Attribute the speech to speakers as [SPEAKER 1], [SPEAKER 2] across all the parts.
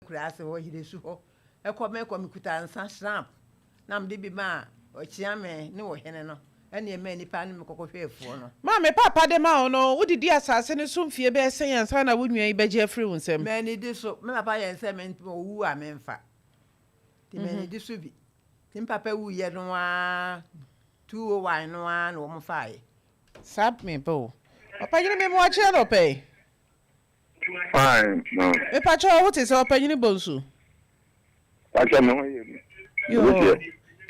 [SPEAKER 1] akuraase hɔ, Hiresu hɔ. Ɛkɔ mekɔ mekuta nsa shrap na mede bi maa ɔkyeame ne ɔhene no ɛne ɛmaa nnipa ne me kɔkɔhwɛ afuo no.
[SPEAKER 2] Maame, Paapa de ma wo no, wodidi asase no so mfie bɛyɛ sɛn ansa na wo nua yi bɛgye afiri wo nsam?
[SPEAKER 1] Mannidi so. Me papa yɛɛ sɛ me ɔwu a memfa. Nti mannidi so bi. Nti me papa wuiɛ no ara, 201 no ara na wɔn faeɛ.
[SPEAKER 2] Saa me ba o. Ɔpanyini me mo akyerɛ no ɔpɛ yi.
[SPEAKER 3] Fine no.
[SPEAKER 2] Me pakyɛ wo te sɛ ɔpanyini bonsu.
[SPEAKER 3] Pakyɛ me ho yɛ me.
[SPEAKER 2] Yoo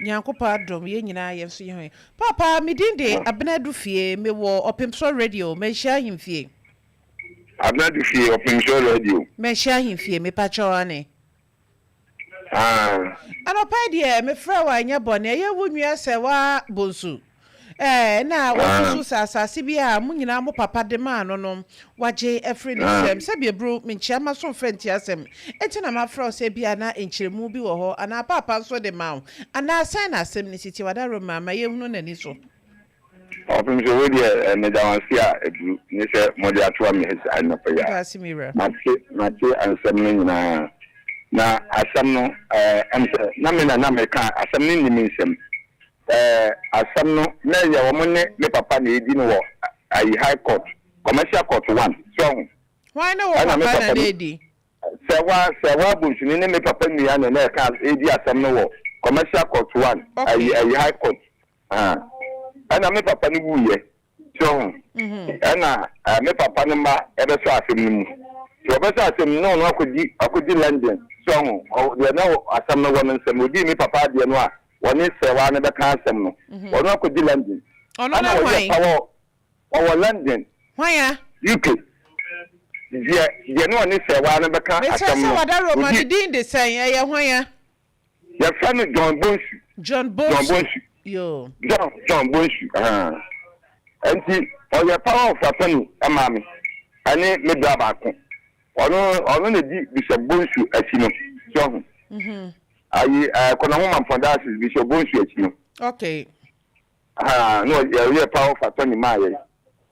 [SPEAKER 2] Nyankopɔn adom yɛn nyinaa yɛn nso yɛn ho yɛ. Paapa me din de Abena Adufie me wɔ Ɔpemsoɔ radio Manhyia Ahemfie.
[SPEAKER 3] Abena Adufie Ɔpemsoɔ radio.
[SPEAKER 2] Manhyia Ahemfie me pakyɛ ane.
[SPEAKER 3] Ah.
[SPEAKER 2] Anɔpa yi deɛ mefrɛ wo a ɛnyɛ bɔne, ɛyɛ wo nua sɛ wa bonsu eh, na wasusu sɛ asase bi a mo nyinaa mo papa de maa no no wagye afiri ne nsam. Sɛbi aburu, menkyea m'aso mfrɛ ntie asɛm, enti na mafrɛ wo sɛ ebia na nkyerɛmu bi wɔ hɔ anaa paapa nso de ma wo anaa sɛn na asɛm no si te, w'adaworoma ma yɛnhunu n'ani so.
[SPEAKER 3] Ɔpem sɛ wei deɛ meda wo ase a aduru ne sɛ mode atoa me anɔpa yi a. Mate mate nsɛm no nyinaa na asɛm no ɛm sɛ na me na na meka asɛm no nni me nsam. Asɛm no na ɛyɛ wɔn ne me papa na ɛredi no wɔ ayi high court commercial court one so ɔho.
[SPEAKER 2] Hwan ne wo papa na na ɛredi?
[SPEAKER 3] Sɛwa Sɛwa Bunsuni ne me papa nua na na ɛka ɛredi asɛm no wɔ commercial court one ayi ayi high court. Ah, ɛna me papa no wuiɛ, so ho? Ɛna me papa no mma ɛbɛsɔ asɛm no mu. Nti wɔbɛsɔ asɛm no, na ɔno akɔdi, akɔdi London, so ho? Ɔ, deɛ na asɛm no wɔ no nsam, ɔdii me papa adeɛ no a, wɔne Sɛwa no bɛka asɛm no. Ɔno akɔdi London.
[SPEAKER 2] Ɔno
[SPEAKER 3] Ɛna
[SPEAKER 2] ne
[SPEAKER 3] wɔyɛ
[SPEAKER 2] hwan?
[SPEAKER 3] power, ɔwɔ London.
[SPEAKER 2] Hwan a?
[SPEAKER 3] UK. Deɛ, deɛ na ɔne Sɛwa no bɛka
[SPEAKER 2] Mesrɛ
[SPEAKER 3] asɛm
[SPEAKER 2] sɛ
[SPEAKER 3] no,
[SPEAKER 2] w'adaworoma,
[SPEAKER 3] ɔdi.
[SPEAKER 2] ne din de sɛn? Ɛyɛ hwan a?
[SPEAKER 3] Yɛfrɛ no John Bonsu.
[SPEAKER 2] John
[SPEAKER 3] John
[SPEAKER 2] Bonsu.
[SPEAKER 3] Bonsu.
[SPEAKER 2] Yoo.
[SPEAKER 3] John John Bonsu. Ahaa. Nti ɔyɛ power of attorney maa me ɛne me bra baako. Ɔno ɔno na di Bishop Bonsu akyi no. So ɔho. Ayi ɛɛ Kɔnɔho Mampɔn Diocese Bishop Bonsu akyi no.
[SPEAKER 2] Okay.
[SPEAKER 3] Ahaa na ɔyɛ power of attorney maa yɛn.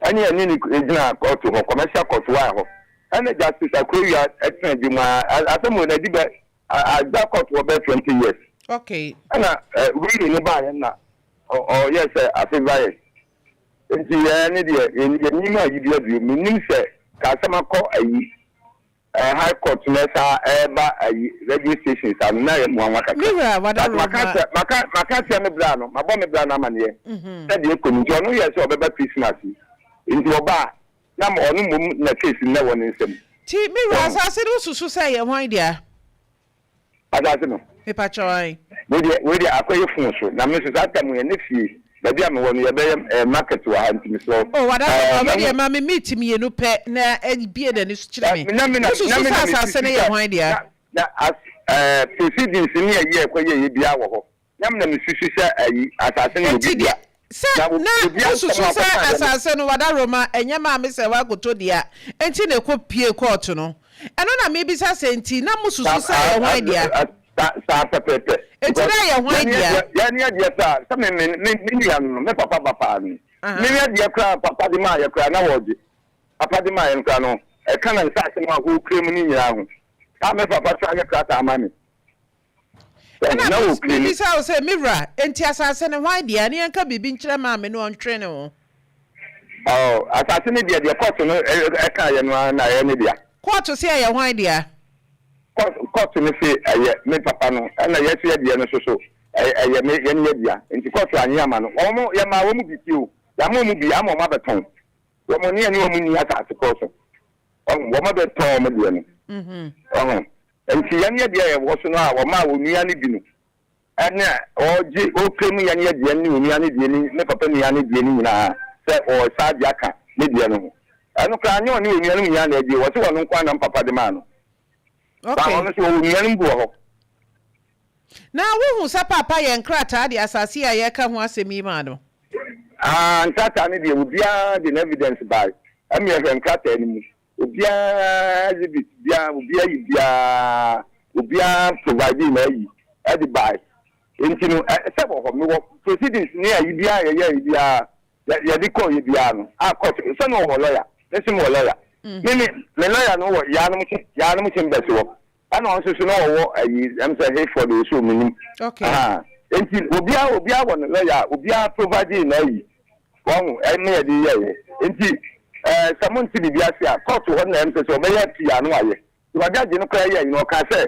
[SPEAKER 3] Ɛne yɛne no gyina kɔɔto hɔ, commercial court one hɔ. Ɛna Justice Akorowia tena dwom a asɛm wɔ n'adi bɛ Agya court hɔ bɛyɛ 20 years.
[SPEAKER 2] Okay.
[SPEAKER 3] Ɛna ruling no baeɛ na ɔyɛ sɛ afe baeɛ. Nti yɛn ne deɛ yɛnim ayi bi abio. Menim sɛ ka asɛm akɔ ayi high court na ɛsa ɛba ayi radio station saa no na yɛ mmoanwa kakra.
[SPEAKER 2] Me wura
[SPEAKER 3] But
[SPEAKER 2] wadaworo
[SPEAKER 3] maka
[SPEAKER 2] ma.
[SPEAKER 3] kyerɛ maka maka kyerɛ me bra no mabɔ me bra no amaneɛ sɛ deɛ ɛkɔ no nti ɔno yɛ sɛ ɔbɛba Christmas yi nti ɔba a na ɔno mmom na case no na ɛwɔ ne nsam.
[SPEAKER 2] Nti me wura
[SPEAKER 3] Wahu?
[SPEAKER 2] asase no wosusu sɛ ɛyɛ hwan dea?
[SPEAKER 3] Asase no.
[SPEAKER 2] Mepakyɛw ae.
[SPEAKER 3] Wei deɛ wei deɛ akɔyɛ phone so na me nso saa time yɛn ne fie baabi a mewɔ no yɛbɛyɛ eh, market wɔ ha nti mesrɛ wo.
[SPEAKER 2] Oh wadafo
[SPEAKER 3] Eh,
[SPEAKER 2] ma wei
[SPEAKER 3] mahu
[SPEAKER 2] deɛ ma me meat mmienu pɛ na bue n'ani so kyerɛ
[SPEAKER 3] eh,
[SPEAKER 2] me.
[SPEAKER 3] na me na
[SPEAKER 2] Wosusu
[SPEAKER 3] na me
[SPEAKER 2] sɛ
[SPEAKER 3] na
[SPEAKER 2] asase
[SPEAKER 3] mesusu
[SPEAKER 2] no yɛ
[SPEAKER 3] sɛ
[SPEAKER 2] hwan dea?
[SPEAKER 3] na na as eh, proceedings ne ayi a ɛkɔyɛeɛ biara wɔ hɔ na me na mesusu sɛ ayi asase no yɛ obi
[SPEAKER 2] Enti deɛ
[SPEAKER 3] dea.
[SPEAKER 2] sɛ
[SPEAKER 3] Na
[SPEAKER 2] na
[SPEAKER 3] obi asɛm
[SPEAKER 2] wosusu
[SPEAKER 3] a
[SPEAKER 2] sɛ
[SPEAKER 3] ɔkɔkaeɛ no.
[SPEAKER 2] asase no Wadaroma ɛnyɛ maame sɛ woakoto dea nti na ɛkɔ pue kɔɔto no, ɛno na mebisa sɛ nti na mosusu
[SPEAKER 3] Saa
[SPEAKER 2] sɛ ɛyɛ hwan dea?
[SPEAKER 3] saa saa pɛpɛɛpɛ.
[SPEAKER 2] Enti
[SPEAKER 3] Because
[SPEAKER 2] na ɛyɛ hwan
[SPEAKER 3] yɛn
[SPEAKER 2] dea?
[SPEAKER 3] deɛ yɛn deɛ koraa sɛ me me me me nua no no me papa ba paa no me
[SPEAKER 2] Aha.
[SPEAKER 3] deɛ koraa papa de maa yɛ koraa na wɔgye papa de maa yɛn koraa no ɛka na nsaase no a wɔkura mu no nyinaa ho saa me papa koraa yɛ krataa ma me.
[SPEAKER 2] Ɛna
[SPEAKER 3] Na wɔkura mu.
[SPEAKER 2] mebisa wo sɛ, Me wura, enti asase no, hwan dea? Ne yɛnka biribi nkyerɛ maame na ɔntwene ne ho.
[SPEAKER 3] Oh, asase no deɛ, deɛ kɔɔto no kaeɛ no ara na ɛyɛ ne dea.
[SPEAKER 2] Kɔɔto se ɛyɛ hwan dea?
[SPEAKER 3] Kɔɔto no se ɛyɛ me papa no, ɛna yɛn nso yɛ deɛ no nso so, ɛyɛ me, yɛn yɛ dea. Nti kɔɔto annye amma no. Wɔn, yɛmaa wɔn bi tie o, yɛama wɔn bi ama wɔn abɛtɔn. Wɔn ne yɛne wɔn nni asase korɔ so. Ɔho, wɔn abɛtɔn wɔn deɛ no. Ɔho, nti yɛn yɛ deɛ yɛwɔ so no a wɔmaa onua no bi no, ɛna ɔregye, ɔrekura mu yɛn yɛ deɛ ne onua no deɛ ne me papa nua no deɛ no nyinaa sɛ ɔresan de aka ne deɛ no ho. Ɛno koraa nyɛ ɔne onua no nyinaa na agye, wɔse ɔno nko ara na me papa de maa no. Ba
[SPEAKER 2] Okay.
[SPEAKER 3] ɔno nso ɔwɔ nuanom bi wɔ hɔ.
[SPEAKER 2] Na wohu sɛ Paapa yɛ nkrataa de asase yi a yɛreka ho asɛm yi maa no?
[SPEAKER 3] Ah, nkrataa no deɛ obiara de n'evidence bae. Ɛma yɛhwɛ nkrataa no mu. Obiara exhibit biara, obiara yi biara, obiara providee n'ayi de bae. Enti no, sɛ wɔ hɔ, mewɔ proceedings ne ayi biara a yɛyɛe biara, yɛde kɔeɛ biara no, a court, sɛ na ɔwɔ lawyer, me nso mewɔ lawyer. Me, me, me lawyer no wɔ Yaanom, Yaanom Chambers hɔ. Ɛna ɔno nso so na ɔwɔ ayi ɛm sɛ Hayford o so menim.
[SPEAKER 2] Okay.
[SPEAKER 3] Aha. Nti obiara obiara wɔ ne lawyer a obiara provide n'ayi. Wahu ɛne yɛde yɛɛyɛ. Nti ɛɛ sɛ mo nte biribi ase a court hɔ na ɛm sɛ sɛ ɔbɛyɛ pii a na wayɛ. Nti wajudge no koraa yɛɛ yi no ɔkaa sɛ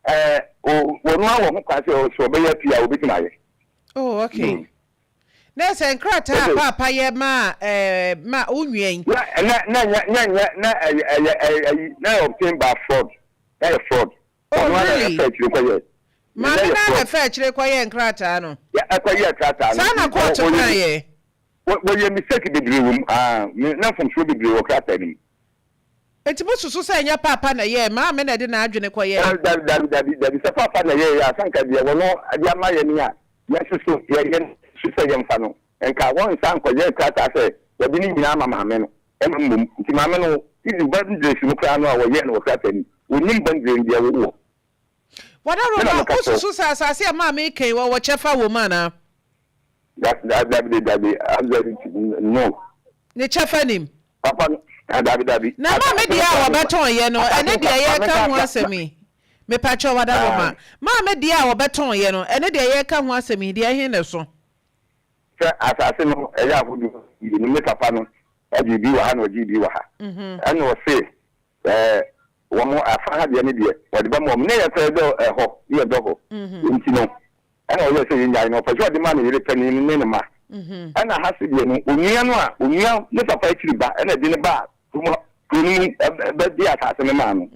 [SPEAKER 3] ɛɛ o wɔn ara wɔ ho kwan sɛ sɛ ɔbɛyɛ pii a obetumi ayɛ.
[SPEAKER 2] Oh okay.
[SPEAKER 3] Mm.
[SPEAKER 2] Na sɛ nkrataa a paapa yɛ maa ɛɛ ma wo nua yi.
[SPEAKER 3] Na na na nyɛ na nyɛ na ɛyɛ ɛyɛ ɛyɛ ɛyi na ɛyɛ obtain by fraud na ɛyɛ fraud.
[SPEAKER 2] Oh
[SPEAKER 3] Ɔno ara na
[SPEAKER 2] really?
[SPEAKER 3] ɛfɛ akyire kɔ yɛ. Na
[SPEAKER 2] Maame
[SPEAKER 3] ɛyɛ
[SPEAKER 2] no ara na
[SPEAKER 3] fraud.
[SPEAKER 2] ɛfɛ akyire kɔ yɛɛ nkrataa no.
[SPEAKER 3] Yɛ ɛkɔ yɛɛ krataa no
[SPEAKER 2] Saa na
[SPEAKER 3] nti
[SPEAKER 2] kɔɔto
[SPEAKER 3] ɔyɛ
[SPEAKER 2] kaa yɛ.
[SPEAKER 3] wɔyɛ mistake bebree wɔ mu aa na mfomsoɔ bebree wɔ krataa no mu.
[SPEAKER 2] Enti mosusu sɛ ɛnyɛ Paapa na ɛyɛe, Maame na ɛde n'adwene kɔyɛe?
[SPEAKER 3] Dabi, dabi, dabi, dabi. Sɛ Paapa na ɛyɛe a, sɛ anka deɛ wɔno de ama yɛn a yɛn nso so yɛ, yɛn nso sɛ yɛmfa no, nka wɔnsan nkɔyɛ nkrataa sɛ wɔde ne nyinaa ama Maame no mmom. Nti Maame no, even boundaries no koraa no a wɔyɛɛ no wɔ krataa no mu, wɔnnim boundary no deɛ wowɔ.
[SPEAKER 2] Wada
[SPEAKER 3] Me na
[SPEAKER 2] Roma,
[SPEAKER 3] meka kyerɛ wo.
[SPEAKER 2] wosusu sɛ asase a Maame reka yi, wɔwɔ kyɛfa wom anaa?
[SPEAKER 3] Da, da, dabi, dabi, absolutely no.
[SPEAKER 2] Ne kyɛfa nim?
[SPEAKER 3] Papa no, ah, dabi, dabi.
[SPEAKER 2] Na maame
[SPEAKER 3] Asase no
[SPEAKER 2] deɛ a
[SPEAKER 3] koraa me,
[SPEAKER 2] wɔbɛtɔn yɛ no,
[SPEAKER 3] asase
[SPEAKER 2] ɛne
[SPEAKER 3] no
[SPEAKER 2] deɛ
[SPEAKER 3] koraa, maame
[SPEAKER 2] yɛreka
[SPEAKER 3] nka,
[SPEAKER 2] ho
[SPEAKER 3] ma,
[SPEAKER 2] asɛm yi. Mepakyɛw Wada Roma,
[SPEAKER 3] ah,
[SPEAKER 2] maame deɛ a wɔbɛtɔn yɛ no, ɛne deɛ yɛreka ho asɛm yi, deɛ ɛhe na ɛso?
[SPEAKER 3] Sɛ asase no ɛyɛ ahodoɔ mmienu, me papa no ɔgyee bi wɔ ha na ɔgyee bi wɔ ha. Ɛna ɔse ɛɛ wɔn afa ha deɛ ne deɛ wɔde bɛma wɔn. Ne yɛ koraa yɛdɔ ɛhɔ, ne yɛdɔ hɔ. Nti no, Ɛna ɔyɛɛ sɛ yɛnnyae no, ɔpɛ sɛ ɔde ma ne yere panin no ne ne mma. Ɛna ha se deɛ no, onua no a onua ne papa akyiri ba ɛna ɛde no baa kurom ha, kuro no mu bɛgye asaase no maa no.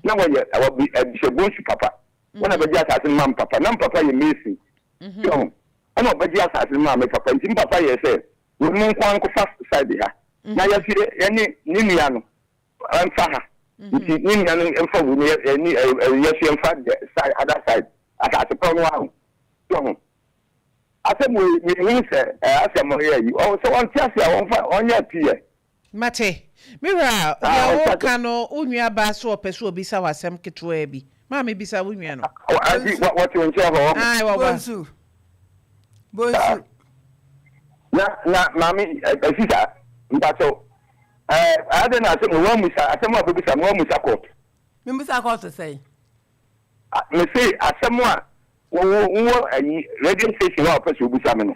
[SPEAKER 3] Na wɔyɛ wɔbi ɛhyɛ bonsu papa. Wɔn na bɛgye asaase no maa me papa. Na me papa yɛ mason. So ho? Ɛna ɔbɛgye asaase no maa me papa. Nti me papa yɛɛ sɛ wɔn mu nko ara nkɔfa side ha. Na yɛse yɛne ne nua no Ɛmfa ha nti ne nua no mfa wei no yɛ ne yɛ so yɛmfa the side other side asase korɔ no ara so ho asɛm wei mehu sɛ asɛm no yɛ yi ɔwɔ sɛ ɔnte ase a ɔmfa ɔnyɛ apiyɛ.
[SPEAKER 2] Mate. Me wura, deɛ woka no, wo nua baa sɛ ɔpɛ sɛ ɔbisa wo asɛm ketewaa bi. Maame bisa wo nua no.
[SPEAKER 3] Auntie, wɔte wo nkyɛn hɔ.
[SPEAKER 2] Ae, wɔwɔ.
[SPEAKER 1] Bonsu. Bonsu.
[SPEAKER 3] Na, na, maame, sisa, mpakyɛw, Ɛɛ, adɛn na asɛm woammisa, asɛm a wobɛbisa no woammisa kɔɔto?
[SPEAKER 1] Memmisa kɔɔto sɛn?
[SPEAKER 3] Mese asɛm a wowɔ wowɔ ayi radio station hɔ a wopɛ sɛ wobisa me no,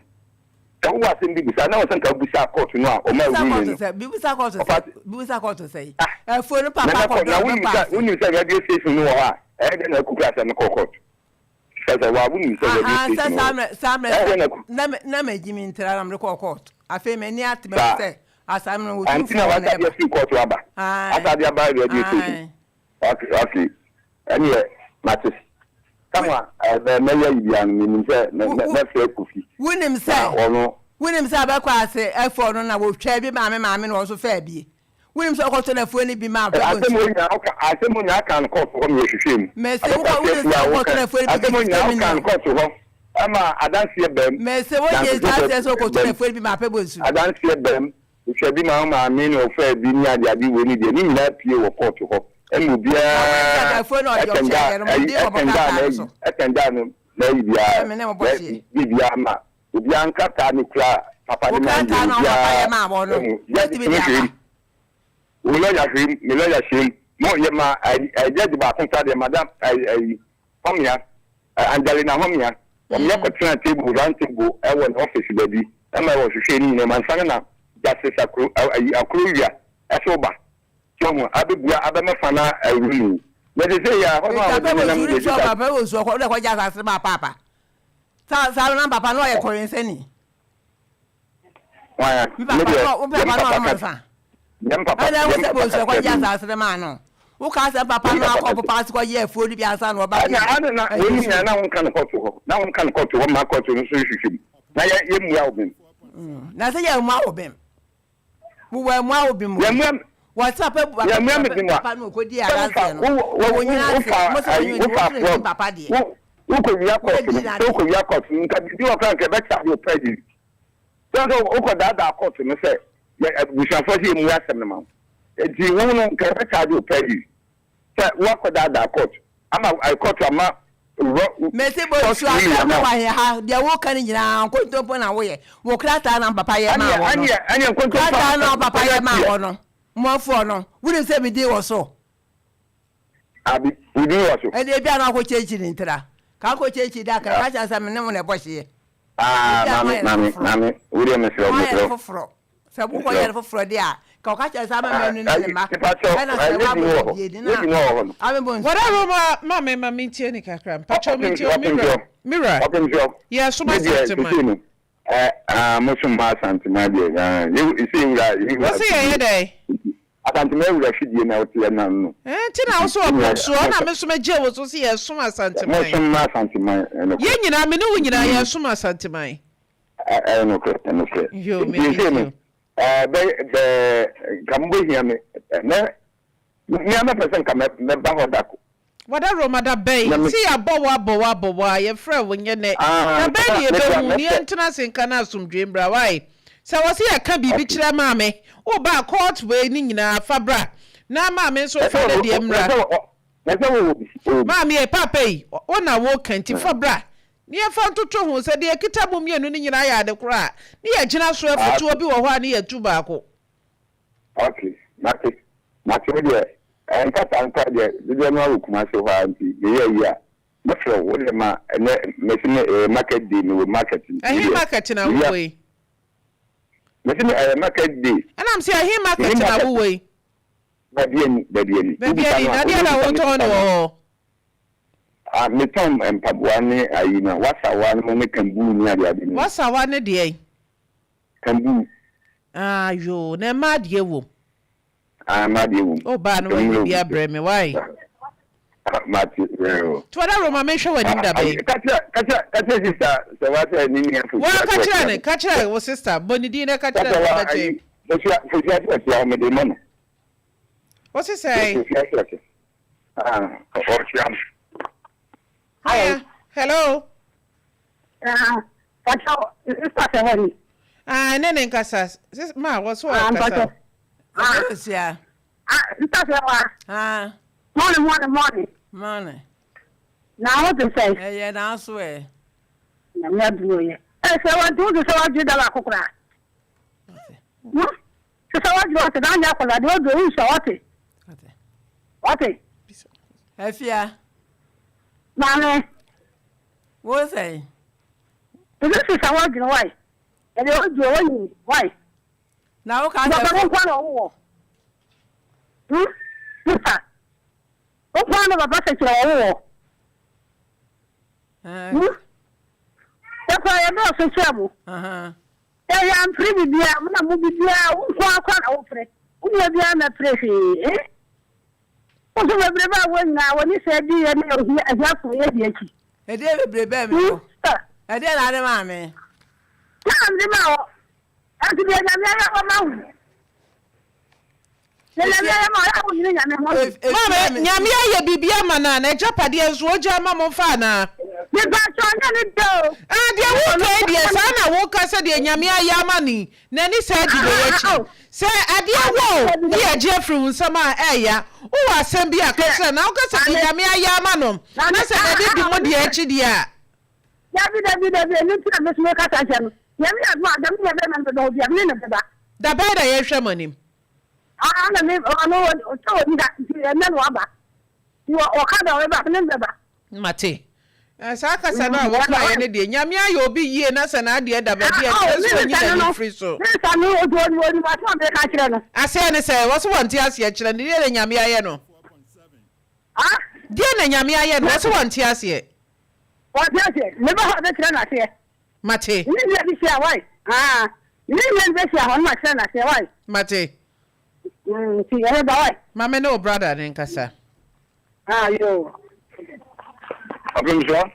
[SPEAKER 3] sɛ wowɔ asɛm bi bisa na wɔ sɛ nka wobisa kɔɔto no a ɔma
[SPEAKER 1] Bisa
[SPEAKER 3] ruling
[SPEAKER 1] kɔɔto
[SPEAKER 3] no.
[SPEAKER 1] sɛ, bibisa kɔɔto
[SPEAKER 3] Ɔfa
[SPEAKER 1] sɛ, bibisa kɔɔto sɛn?
[SPEAKER 3] Ah,
[SPEAKER 1] Afuo no papa
[SPEAKER 3] Nana kɔ,
[SPEAKER 1] kɔdɔɔ
[SPEAKER 3] na
[SPEAKER 1] no
[SPEAKER 3] wonim
[SPEAKER 1] paa
[SPEAKER 3] sɛ
[SPEAKER 1] sɛ.
[SPEAKER 3] wonim sɛ radio station no wɔ hɔ a, ɛyɛ dɛn na akukura asɛm no kɔɔ kɔɔto? Sɛ sɛ wa wonim sɛ radio
[SPEAKER 1] Ahaa, sɛ
[SPEAKER 3] station wɔ
[SPEAKER 1] saa
[SPEAKER 3] hɔ,
[SPEAKER 1] mmerɛ, saa mmerɛ,
[SPEAKER 3] ɛyɛ dɛn na aku.
[SPEAKER 1] na me, na magyi me ntira na mede kɔɔ kɔɔto. Afei m'ani ate mahu
[SPEAKER 3] Saa.
[SPEAKER 1] sɛ asɛm no
[SPEAKER 3] Anti
[SPEAKER 1] Otumfoɔ
[SPEAKER 3] na
[SPEAKER 1] hɔ na
[SPEAKER 3] wasa de
[SPEAKER 1] ɛba.
[SPEAKER 3] afiri kɔɔto aba.
[SPEAKER 1] Ae,
[SPEAKER 3] Asa de aba radio station.
[SPEAKER 1] ae.
[SPEAKER 3] Okay, okay. Ɛneɛ mate. Tam a mɛ mɛyɛ ayi biara no menim sɛ mɛ
[SPEAKER 1] Wo,
[SPEAKER 3] mɛ
[SPEAKER 1] wo,
[SPEAKER 3] mɛfrɛ Kofi
[SPEAKER 1] wonim
[SPEAKER 3] na
[SPEAKER 1] sɛ,
[SPEAKER 3] ɔno.
[SPEAKER 1] wonim sɛ abɛkɔ ase ɛfɔɔ no na wɔtwaa bi maa me maame na ɔno nso faa bie. Wonim sɛ ɔkɔtɔ n'afuo no bi maa Papa
[SPEAKER 3] Asɛm
[SPEAKER 1] Bonsu.
[SPEAKER 3] wei nyinaa woka asɛm wei nyinaa ka no kɔɔto hɔ ma yɛhwehwɛɛ mu.
[SPEAKER 1] Mese
[SPEAKER 3] Abɛkɔ
[SPEAKER 1] wokɔ
[SPEAKER 3] ase
[SPEAKER 1] wonim
[SPEAKER 3] afuo
[SPEAKER 1] sɛ
[SPEAKER 3] a
[SPEAKER 1] wokɔtɔ
[SPEAKER 3] woka
[SPEAKER 1] n'afuo no bi
[SPEAKER 3] asɛm
[SPEAKER 1] gye
[SPEAKER 3] wei
[SPEAKER 1] sika
[SPEAKER 3] nyinaa woka no
[SPEAKER 1] million.
[SPEAKER 3] kɔɔto hɔ ma adanseɛ baam.
[SPEAKER 1] Mese wogye
[SPEAKER 3] Dansefoɔ
[SPEAKER 1] adanseɛ sɛ wokɔtɔ
[SPEAKER 3] baam.
[SPEAKER 1] n'afuo no bi maa Papa Bonsu.
[SPEAKER 3] Adanseɛ baam. Hwɛ bi ma wo maame na ɔfaa bi ne ade ade wei ne deɛ ne nyinaa pue wɔ kɔɔto hɔ ɛma
[SPEAKER 1] Na wonim sɛ
[SPEAKER 3] obiara
[SPEAKER 1] afuo no ɔde
[SPEAKER 3] ɛtɛn
[SPEAKER 1] ɔkyɛɛ
[SPEAKER 3] daa
[SPEAKER 1] yɛ no
[SPEAKER 3] ayi
[SPEAKER 1] mode wɔ mo
[SPEAKER 3] ɛtɛn daa
[SPEAKER 1] krataa no
[SPEAKER 3] n'ayi
[SPEAKER 1] so.
[SPEAKER 3] ɛtɛn daa no n'ayi biara
[SPEAKER 1] Sɛ me ne mo bɔ
[SPEAKER 3] n'ayi
[SPEAKER 1] hyeɛ.
[SPEAKER 3] biribiara ma obiara nkrataa no kura papa
[SPEAKER 1] Wo
[SPEAKER 3] de maa no
[SPEAKER 1] krataa
[SPEAKER 3] deɛ
[SPEAKER 1] no a wo papa yɛ
[SPEAKER 3] obiara
[SPEAKER 1] maa wɔn no,
[SPEAKER 3] ɛho judge
[SPEAKER 1] wobɛtumi
[SPEAKER 3] no
[SPEAKER 1] de
[SPEAKER 3] hwɛ
[SPEAKER 1] aba.
[SPEAKER 3] mu wo lɔya hwɛ mu me lɔya hyɛ mu mo yɛ ma ayi ayi judge baako koraa deɛ madam ayi ayi Hɔmea Angelina Hɔmea wɔn kɔ tena table round table ɛwɔ ne office baabi ɛma ɛwɔ hwehwɛ ne nyinaa mu ansa no na Justice Akro ayi Akrowia ɛso ba so ho abɛbua abɛma fa na awuri mu na sɛ sɛ yɛ hɔ no a
[SPEAKER 1] Nti
[SPEAKER 3] wɔde
[SPEAKER 1] apɛ
[SPEAKER 3] nenam
[SPEAKER 1] bonsu
[SPEAKER 3] deɛ
[SPEAKER 1] nso
[SPEAKER 3] gyesa
[SPEAKER 1] papa bonsu ɔkɔ ɔde kɔgye asase no maa paapa. Saa saa no na papa no ɔyɛ kɔwensani.
[SPEAKER 3] Hwan a?
[SPEAKER 1] Me
[SPEAKER 3] Me
[SPEAKER 1] papa
[SPEAKER 3] deɛ,
[SPEAKER 1] no, wo
[SPEAKER 3] deɛ me
[SPEAKER 1] papa no
[SPEAKER 3] papa
[SPEAKER 1] ɔnom
[SPEAKER 3] ka,
[SPEAKER 1] nsa.
[SPEAKER 3] deɛ me papa,
[SPEAKER 1] Ɛna
[SPEAKER 3] deɛ
[SPEAKER 1] wo
[SPEAKER 3] me
[SPEAKER 1] sɛ
[SPEAKER 3] papa
[SPEAKER 1] bonsu
[SPEAKER 3] ka
[SPEAKER 1] ɛkɔgye
[SPEAKER 3] kyerɛ me.
[SPEAKER 1] asase no maa no. Wo kaa sɛ papa
[SPEAKER 3] Deɛ me
[SPEAKER 1] no
[SPEAKER 3] papa
[SPEAKER 1] akɔ
[SPEAKER 3] ka
[SPEAKER 1] popa
[SPEAKER 3] kyerɛ.
[SPEAKER 1] ase kɔgye afuo no bi ansa na ɔba
[SPEAKER 3] Ɛna
[SPEAKER 1] deɛ
[SPEAKER 3] ɛna na
[SPEAKER 1] ɛyɛ
[SPEAKER 3] wɔn
[SPEAKER 1] nsuo.
[SPEAKER 3] nyinaa na wɔnka no kɔɔto hɔ, na wɔnka no kɔɔto hɔ mma kɔɔto no nso nhwehwɛ mu, na yɛ yɛmmua wo bem.
[SPEAKER 1] Na sɛ yɛmmua wo bem. Wowɔ ɛmoa wo bem o.
[SPEAKER 3] Yɛmmua
[SPEAKER 1] Wɔse papa bu
[SPEAKER 3] yɛmmua me bem a.
[SPEAKER 1] papa no ɔkɔdi
[SPEAKER 3] Sɛ wofa
[SPEAKER 1] adanseɛ no.
[SPEAKER 3] wo wo
[SPEAKER 1] Wɔwɔ nyina ase.
[SPEAKER 3] wofa
[SPEAKER 1] Mo sɛ
[SPEAKER 3] ayi
[SPEAKER 1] wɔnyɛ
[SPEAKER 3] wofa
[SPEAKER 1] wɔn tiri
[SPEAKER 3] fraud
[SPEAKER 1] papa deɛ.
[SPEAKER 3] wo wokɔwia kɔɔto
[SPEAKER 1] Wobɛdi
[SPEAKER 3] no sɛ
[SPEAKER 1] n'adeɛ.
[SPEAKER 3] wokɔwia kɔɔto no nka biribi wɔ koraa nka ɛbɛkyagye wo perjury. Sɛ sɛ wokɔdaadaa kɔɔto no sɛ yɛ abusuafoɔ sɛ yɛmmua asɛm no ma wo. Enti wo no nka yɛbɛcharge wo perjury sɛ woakɔdaadaa kɔɔto ama kɔɔto ama rɔ
[SPEAKER 1] Mese
[SPEAKER 3] false
[SPEAKER 1] bonsu
[SPEAKER 3] ruling
[SPEAKER 1] asɛm
[SPEAKER 3] ama
[SPEAKER 1] no
[SPEAKER 3] wo.
[SPEAKER 1] wɔ he ha deɛ woka no nyinaa nkontompo na woyɛ wo krataa na papa yɛ maa
[SPEAKER 3] Ɛneɛ
[SPEAKER 1] wɔ no
[SPEAKER 3] ɛneɛ ɛneɛ nkontompo
[SPEAKER 1] krataa na papa
[SPEAKER 3] ɔyɛ
[SPEAKER 1] yɛ maa
[SPEAKER 3] teɛ.
[SPEAKER 1] wɔ no mmoafoɔ no wonim sɛ medin wɔ so.
[SPEAKER 3] Abi, wo din wɔ so.
[SPEAKER 1] Ɛnna ebi a na wakɔ kyekyi ntira. Ka akɔ kyekyi da ka ka kyerɛ sɛ me ne wo na ɛbɔ hyeɛ.
[SPEAKER 3] Ah,
[SPEAKER 1] Ebi a
[SPEAKER 3] maame,
[SPEAKER 1] moayɛ no
[SPEAKER 3] maame,
[SPEAKER 1] foforɔ.
[SPEAKER 3] maame, wo deɛ mesrɛ wo,
[SPEAKER 1] Moayɛ
[SPEAKER 3] mesrɛ
[SPEAKER 1] no
[SPEAKER 3] wo.
[SPEAKER 1] foforɔ. Sɛ mokɔ
[SPEAKER 3] Mesrɛ
[SPEAKER 1] yɛ no
[SPEAKER 3] wo.
[SPEAKER 1] foforɔ deɛ a, ka ɔka kyerɛ sɛ ama
[SPEAKER 3] Ah,
[SPEAKER 1] manu ne ne
[SPEAKER 3] ayi,
[SPEAKER 1] mma.
[SPEAKER 3] mepakyɛw,
[SPEAKER 1] Ɛna
[SPEAKER 3] eh,
[SPEAKER 1] sɛ
[SPEAKER 3] lady no wɔ
[SPEAKER 1] woabɔ
[SPEAKER 3] hɔ.
[SPEAKER 1] bie de
[SPEAKER 3] Lady
[SPEAKER 1] na
[SPEAKER 3] no wɔ hɔ no.
[SPEAKER 1] amebɔ nsu.
[SPEAKER 2] Whatever ma ma me ma mentie ne kakra. Mpakyɛw
[SPEAKER 3] Ɔpem
[SPEAKER 2] mentie
[SPEAKER 3] so,
[SPEAKER 2] o
[SPEAKER 3] ɔpem
[SPEAKER 2] Mira.
[SPEAKER 3] so,
[SPEAKER 2] Mira.
[SPEAKER 3] ɔpem so.
[SPEAKER 2] Yɛsom
[SPEAKER 3] Me deɛ,
[SPEAKER 2] Asanteman.
[SPEAKER 3] sesei no, eh, ah, mosom ma Asanteman deɛ, ah, yɛ, sɛ yɛwura,
[SPEAKER 2] Wo
[SPEAKER 3] yɛwura
[SPEAKER 2] se yɛyɛ
[SPEAKER 3] fidie.
[SPEAKER 2] dɛn?
[SPEAKER 3] Nti, Asanteman wura fidie na wote ɛna no.
[SPEAKER 2] Eh, nti na wo
[SPEAKER 3] Nti,
[SPEAKER 2] so
[SPEAKER 3] me
[SPEAKER 2] ɔpem
[SPEAKER 3] nua,
[SPEAKER 2] soɔ na
[SPEAKER 3] mosom,
[SPEAKER 2] me nso megye wo so se yɛsom Asanteman.
[SPEAKER 3] mosom ma Asanteman, ɛnokorɛ.
[SPEAKER 2] Yɛn nyinaa, me ne wo nyinaa
[SPEAKER 3] Nti,
[SPEAKER 2] yɛsom Asanteman.
[SPEAKER 3] ɛ- ɛyɛ nokorɛ, ɛnokorɛ.
[SPEAKER 2] Yo,
[SPEAKER 3] Nti,
[SPEAKER 2] me
[SPEAKER 3] sesei
[SPEAKER 2] mentie
[SPEAKER 3] no,
[SPEAKER 2] o.
[SPEAKER 3] eh, bɛ, bɛ, nka mobɛhia me, eh, mɛ, me a mɛpɛ sɛ nka mɛ, mɛba hɔ da ko.
[SPEAKER 2] Wada Roma da bɛn
[SPEAKER 3] Na me,
[SPEAKER 2] se yɛabɔ wo abɔ wo abɔ wo a yɛfrɛ wo nyɛ nɛ
[SPEAKER 3] ah,
[SPEAKER 2] da
[SPEAKER 3] nka
[SPEAKER 2] bɛn
[SPEAKER 3] na
[SPEAKER 2] ne
[SPEAKER 3] meba
[SPEAKER 2] yɛbɛhu ne
[SPEAKER 3] mɛpɛ.
[SPEAKER 2] yɛntena ase nka na asomdwoe mbra wai sɛ wɔ se yɛka biribi
[SPEAKER 3] Okay.
[SPEAKER 2] kyerɛ maame wo ba a court wei ne nyinaa fa bra na maame nso
[SPEAKER 3] Ɛsɛ
[SPEAKER 2] fa ne
[SPEAKER 3] wɔ,
[SPEAKER 2] deɛ mmra
[SPEAKER 3] ɛsɛ wɔ, ɛsɛ wɔ wɔ bi, wɔ bi.
[SPEAKER 2] maame yɛ paapa yi wo na wo ka nti fa bra ne yɛmfa ntoto ho sɛ deɛ ɛkita mo mmienu no nyinaa yɛ ade korɔ a ne yɛgyina so
[SPEAKER 3] Ah,
[SPEAKER 2] afutuo
[SPEAKER 3] okay.
[SPEAKER 2] bi wɔ hɔ a ne yɛtu baako.
[SPEAKER 3] Okay, mate. Mate wo deɛ, eh, nkasa nkwa deɛ, dodoɔ no ara wɔ Kumasi hɔ ara nti, meyɛ ayi a, mɛfrɛ wo, wo deɛ ma ɛnɛ, mɛsi me, eh, market day, mewɔ market nti, me
[SPEAKER 2] Ɛhe
[SPEAKER 3] deɛ,
[SPEAKER 2] market na
[SPEAKER 3] meyi a,
[SPEAKER 2] wowɔ yi?
[SPEAKER 3] mɛsi me, ɛyɛ market day,
[SPEAKER 2] Ɛna mese ɛhe
[SPEAKER 3] menni
[SPEAKER 2] market na
[SPEAKER 3] market,
[SPEAKER 2] wowɔ yi?
[SPEAKER 3] baabi ani, baabi ani,
[SPEAKER 2] Baabi
[SPEAKER 3] wobisa
[SPEAKER 2] ani,
[SPEAKER 3] no a,
[SPEAKER 2] na
[SPEAKER 3] wo
[SPEAKER 2] deɛ
[SPEAKER 3] deɛ
[SPEAKER 2] na
[SPEAKER 3] wobisa me
[SPEAKER 2] wotɔn
[SPEAKER 3] sista
[SPEAKER 2] no
[SPEAKER 3] no
[SPEAKER 2] wɔ
[SPEAKER 3] a,
[SPEAKER 2] hɔ?
[SPEAKER 3] ah, metɔn mpaboa ne ayi no, wasawa no ne kambuu ne adeade no,
[SPEAKER 2] Wasawa ne deɛn?
[SPEAKER 3] kambuu.
[SPEAKER 2] Ah yoo, na mmaa deɛ wom.
[SPEAKER 3] Ah, mmaa deɛ wom.
[SPEAKER 2] Oh baa no
[SPEAKER 3] Nti
[SPEAKER 2] wayi
[SPEAKER 3] ɔmo
[SPEAKER 2] bi
[SPEAKER 3] yɛ
[SPEAKER 2] abrɛ me, why?
[SPEAKER 3] Mate, yoo.
[SPEAKER 2] Nti ɔda Roma menhwɛ w'anim da bɛn?
[SPEAKER 3] Ka kyerɛ, ka kyerɛ, ka kyerɛ sister sɛ wa sɛ ne nua Fosuaa
[SPEAKER 2] Waa
[SPEAKER 3] sɛ
[SPEAKER 2] ka kyerɛ
[SPEAKER 3] ɔkyea
[SPEAKER 2] no,
[SPEAKER 3] me.
[SPEAKER 2] ka kyerɛ wo sister, bɔ ne din na ka
[SPEAKER 3] Ka
[SPEAKER 2] kyerɛ
[SPEAKER 3] sɛ
[SPEAKER 2] no
[SPEAKER 3] wa
[SPEAKER 2] ɔmmɛkyɛ.
[SPEAKER 3] ayi, Fosuaa, Fosuaa sɛ ɔkyea wo, mede ma no.
[SPEAKER 2] Wo se sɛn?
[SPEAKER 3] Fosuaa sɛ ɔkyea, ah, ɔkyea me.
[SPEAKER 2] Hiya, hello.
[SPEAKER 4] Ah, mpakyɛw, sister sɛ hɔ ni?
[SPEAKER 2] Ah, ɛne ne nkasa. Sis, ma, wɔ so
[SPEAKER 4] Ah,
[SPEAKER 2] ɔkasa.
[SPEAKER 4] mpakyɛw. Ah.
[SPEAKER 1] Ɔsia.
[SPEAKER 4] Ah, sister sɛ hɔ a.
[SPEAKER 1] Ah.
[SPEAKER 4] Mɔne, mɔne, mɔne.
[SPEAKER 1] Mɔne.
[SPEAKER 4] Na ho te sɛn?
[SPEAKER 1] Ɛyɛ na so ɛ.
[SPEAKER 4] Nyame adom ɔyɛ. Ɛ sɛ wɔn nti wo te sɛ wadwene da baako koraa. Hmm? Te sɛ wadwene ɔte na anyɛ akwadaa deɛ ɔdɔ wosua ɔte. Ɔte.
[SPEAKER 1] Afia.
[SPEAKER 4] Maame.
[SPEAKER 1] Wo sɛn?
[SPEAKER 4] Ɛsɛ sisa w'adwene wai. Ɛdeɛ w'adwene w'anyi wai.
[SPEAKER 1] Na wo ka sɛ.
[SPEAKER 4] Papa wo nkoa na ɔwo wɔ. Hmm sista. Wo nkoa na papa sɛ kyerɛ ɔwo wɔ. Hmm. Yɛ kora yɛ dɔɔso kyerɛ mo. Yɛ yɛ ampere bibia mo na mo bibia wo nkoa kora na wo pere. Wo nua biara mɛpere hwee eh. Wo nso bebrebe a wɔ nyinaa w'ani sɛ di yɛ ne ohia ahiafo yɛ di akyi.
[SPEAKER 1] Ɛdeɛ bebrebe a mewɔ. Ɛdeɛ na ade maa me.
[SPEAKER 4] Sɛ na mede maa wɔ. Ɛnso deɛ Nyame ayɛ wɔ ma wo. Deɛ Nyame ayɛ ma wo yɛ a wo nyini Nyame ho.
[SPEAKER 2] Maame, Nyame ayɛ biribi ama no a, n'agyapadeɛ nso ɔgya ama mo mfa anaa?
[SPEAKER 4] Mepakyɛw nyɛ ne dɛ o.
[SPEAKER 2] Ah, deɛ woka yi deɛ saa na woka sɛ deɛ Nyame ayɛ ama no yi, N'ani saa di wei akyi. Sɛ adeɛ wɔ wo ne yɛgye afiri wo nsam a, ɛɛya. Wowɔ asɛm bi a, ka kyerɛ no. Na woka sɛ deɛ Nyame ayɛ ama no, na sɛ n'ani di mo deɛ akyi deɛ a.
[SPEAKER 4] Dabi, dabi, dabi, ɛno nti na me nso mekasa kyerɛ no. Nyame yɛ adom a, da me nua bɛrima no bɛba hɔ bi a, me ne no bɛba.
[SPEAKER 2] Da bɛn na yɛnhwɛ mo anim?
[SPEAKER 4] Aa, na me, ɔno, sɛ ɔnni ha, nti ɛnnɛ na waba. Nti ɔka da a ɔbɛba a, me ne no bɛba.
[SPEAKER 2] Mate. Eh, saa kasa no a wokaeɛ no deɛ, Nyame ayɛ obi yie na sɛ n'adeɛ da baabi a, ɛkyerɛ sɛ ɔnyi n'ani mfiri so. Aseɛ ne sɛ, wɔ se wɔnte aseɛ kyerɛ no, deɛ na Nyame ayɛ no? Deɛ na Nyame ayɛ no, wɔ se wɔnte aseɛ? Mate. Mate. Ma me ne wo brother no nkasa.
[SPEAKER 4] Ah yoo.
[SPEAKER 3] Ɔpemsoɔ.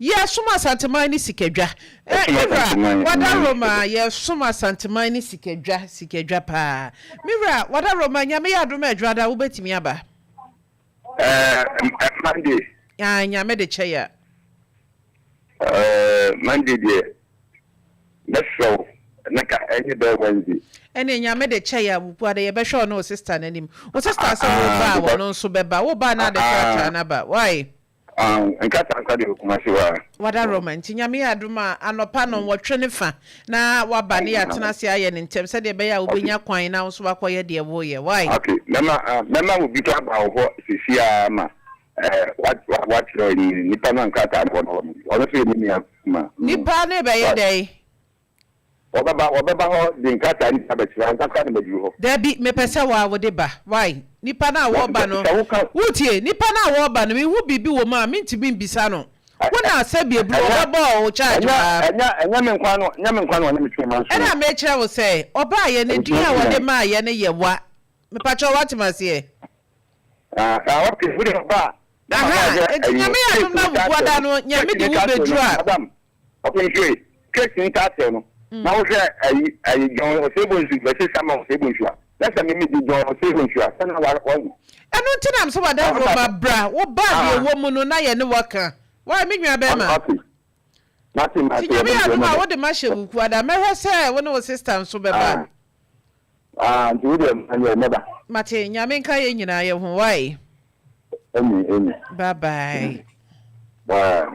[SPEAKER 2] Yɛsom Asanteman ne sikadwa. Eh,
[SPEAKER 3] Yɛsom
[SPEAKER 2] me wura,
[SPEAKER 3] Asanteman
[SPEAKER 2] wada
[SPEAKER 3] ne
[SPEAKER 2] Roma,
[SPEAKER 3] sikadwa.
[SPEAKER 2] yɛsom Asanteman ne sikadwa, sikadwa paa. Me wura, wada Roma, Nyame yɛ adom a Adwuada wobɛtumi aba?
[SPEAKER 3] Eh, Monday.
[SPEAKER 2] Ah, Nyame de kyɛ yɛ a.
[SPEAKER 3] Eh, Monday deɛ, mɛsrɛ wo na ka ɛnyɛ bɛyɛ Wednesday.
[SPEAKER 2] Ɛneɛ Nyame de kyɛ yɛ a, Wukuada yɛbɛhwɛ ɔne wo sister no anim. Wo sister sɛ wo ba a,
[SPEAKER 3] Because
[SPEAKER 2] ɔno nso bɛba. Wo ba a na ade krataa no aba. Wai?
[SPEAKER 3] Ah, nkrataa deɛ wɔ Kumasi hɔ ara.
[SPEAKER 2] Wada Roma nti Nyame yɛ adom a anɔpa nnɔnwɔtwe ne fa na waba ne yɛatena ase ayɛ no ntɛm sɛdeɛ ɛbɛyɛ a wobɛnya kwan na wo nso woakɔyɛ deɛ woreyɛ. Wai?
[SPEAKER 3] Ok, mɛma ah, mɛma obi koraa aba wo hɔ seesei ara ma eh, wa, wa, wakyerɛ nipa no a nkrataa no wɔ no hɔ no. Ɔno nso yɛ me nua kumaa. Mm.
[SPEAKER 2] Nipa no rebɛyɛ
[SPEAKER 3] Wai.
[SPEAKER 2] dɛn?
[SPEAKER 3] Wɔbɛba, wɔbɛba hɔ de nkrataa no bi abɛkyerɛ ansa koraa na maduru hɔ.
[SPEAKER 2] Dabi, mepɛ sɛ wo ara wode ba. Wai? Nipa no a
[SPEAKER 3] Na
[SPEAKER 2] wɔreba
[SPEAKER 3] sɛ,
[SPEAKER 2] no,
[SPEAKER 3] sɛ woka.
[SPEAKER 2] wotie, nipa no a wɔreba no, mehu biribi wɔ mu a, mentumi mbisa no. Wo na sɛbi eburu,
[SPEAKER 3] Ɛnyɛ,
[SPEAKER 2] wɔbɛbɔ wo charge
[SPEAKER 3] ɛnyɛ,
[SPEAKER 2] paa.
[SPEAKER 3] ɛnyɛ, ɛnyɛ me nkoa no, ɛnyɛ me nkoa na wɔne me twe manso
[SPEAKER 2] Ɛna
[SPEAKER 3] no.
[SPEAKER 2] mekyerɛ wo sɛ, ɔbaeɛ no, din
[SPEAKER 3] Abusua
[SPEAKER 2] a
[SPEAKER 3] nyinaa.
[SPEAKER 2] wɔde maeɛ no yɛ wa. Mepakyɛw, woate me aseɛ?
[SPEAKER 3] Ah, ah, okay, wo deɛ ɔba a, na mama
[SPEAKER 2] Aha,
[SPEAKER 3] ahwɛ
[SPEAKER 2] enti
[SPEAKER 3] ɛyi,
[SPEAKER 2] Nyame yɛ
[SPEAKER 3] case
[SPEAKER 2] adom na
[SPEAKER 3] no
[SPEAKER 2] wo
[SPEAKER 3] title
[SPEAKER 2] da
[SPEAKER 3] no,
[SPEAKER 2] no,
[SPEAKER 3] case
[SPEAKER 2] Nyame de
[SPEAKER 3] no
[SPEAKER 2] wo
[SPEAKER 3] title no,
[SPEAKER 2] bɛduru a.
[SPEAKER 3] madam, ɔpemhwɛ, case no title no, na wohwɛ ɛyi, ɛyi, John Osei-Bonsu versus Samuel Osei-Bonsu a, na sɛ me medi John Osei-Bonsu a, sɛ na wa, wahu.
[SPEAKER 2] Ɛno nti na mese wada Roma bra, wo ba deɛ ɛwɔ mu no na yɛne wo aka. Wai, me nua bɛɛma?
[SPEAKER 3] Okay, mate, mate,
[SPEAKER 2] Nti Nyame yɛ adom a
[SPEAKER 3] mɛbɛ.
[SPEAKER 2] wode mahyɛ wo kuada, mɛhwɛ sɛ wo ne wo sister nso bɛba.
[SPEAKER 3] Ah. Ah, nti wo deɛ manyɛ mɛba.
[SPEAKER 2] Mate, Nyame nka yɛn nyinaa yɛ ho, wai.
[SPEAKER 3] Amen, amen.
[SPEAKER 2] Bye bye.
[SPEAKER 3] Bye.